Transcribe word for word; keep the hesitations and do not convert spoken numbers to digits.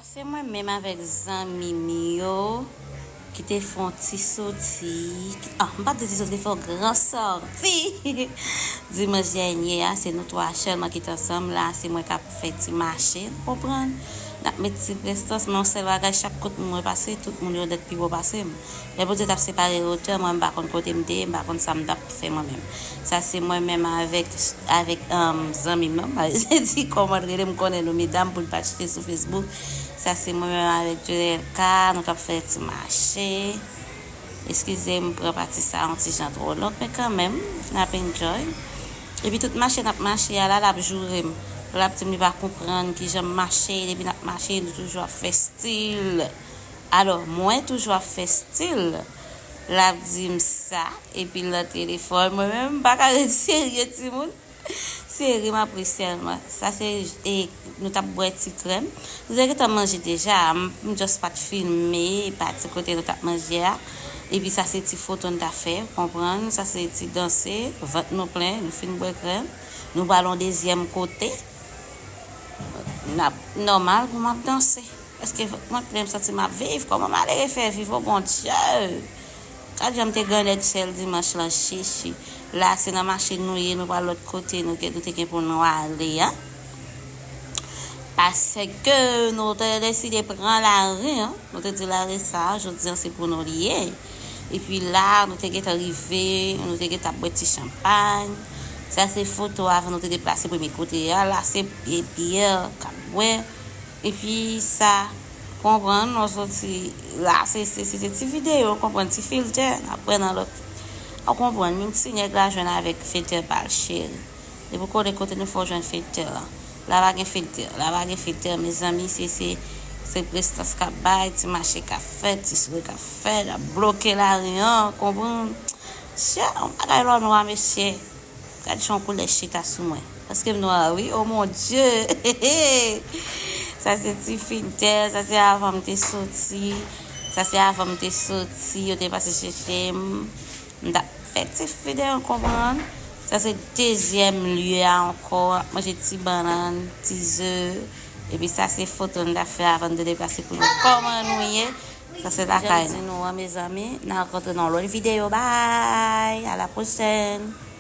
Se mwen menm avèk zanmi m yo ki te fè yon ti soti. Ah, m pa t di ti soti, te fè yon gran sòti. Dimanch dènye a, se nou twa sèlman ki t ansanm la. Se mwen k ap fè ti mache, w konprann? N ap met ti prestans, men yon sèl bagay, chak kote moun mwen pase, tout moun yo nèt pi bon pase m. Lè Bondye t ap separe otè, mwen, m pa konn kote m te ye, m pa konn sa m t ap fè mwen menm. Sa se mwen menm avèk, avèk um, zanmi m nan. M pa bezwen di kòman l rele, m konnen nou medam pou l pa chite sou Facebook. Sa se mwen menm avèk Joelka, nou t ap fè ti mache. Eskize m pran pati sa yon ti jan twò long, men kanmenm, n ap enjoy. Epi tout mache n ap mache a la, l ap joure m. L ap di m li pa konprann kijan m mache, depi n ap mache, nou toujou ap fè stil. Alò, mwen toujou ap fè stil. L ap di m sa, epi l nan telefòn. Mwen menm, m pa ka ret serye, timoun. Se ri m ap ri sèlman. Sa se, e, nou t ap bwè ti krèm. Nou te gentan manje deja. M, m just pa t filme pati kote nou t ap manje a. Epi sa se ti foto n t ap fè, w konprann? Sa se ti danse, vant nou plen, nou fin bwè krèm. Nou pral yon dezyèm kote. N ap nòmal pou m ap danse. Èske mwen menm santi m ap viv? Kòman malere fè viv, o Bondye? Gad jan m te grannèg sèl dimanch lan, chichi. La, se nan mache nou ye, nou pral lòt kote nou, gen- nou te gen pou nou ale a. Paske nou te deside pran lari an. Nou te di lari sa a, jodi an se pou nou li ye. Epi la, nou te gentan rive, nou te gentan ap bwè ti chanpay. Sa se foto avan nou te deplase premye kote a. La, se Pierre k ap bwè. Epi sa, konprann, nou soti la, se, se, se, se ti videyo, konprann, ti filtè, n ap pran nan lòt. Ou konprann, menm ti nèg la jwenn avèk filtè pa l, cheri. Depi w konnen kote nou fè w jwenn filtè an. La pa gen filtè, la pa gen filtè, mezanmi, se, se, se prestans k ap bay, ti mache k ap fèt, ti souri k ap fèt, ap bloke lari an, konprann? Chè, yon bagay lò nwa, mesye. Gad jan yon koulè chita sou mwen. Paske m nwa, wi. Oh mon Dieu! Sa se ti filtè, sa se avan m te soti. Sa se avan m te soti, yo te pase chèche m. M t ap fè ti videyo, konprann. Sa se dezyèm lye a ankò. M ap manje ti bannann, ti ze. Epi sa se foto n t ap fè avan n te deplase pou nou. Kòman nou ye? Sa se lakay nou. Jan m di nou an, mezanmi, n a rankontre nan lòt videyo. Bye! À la prochaine!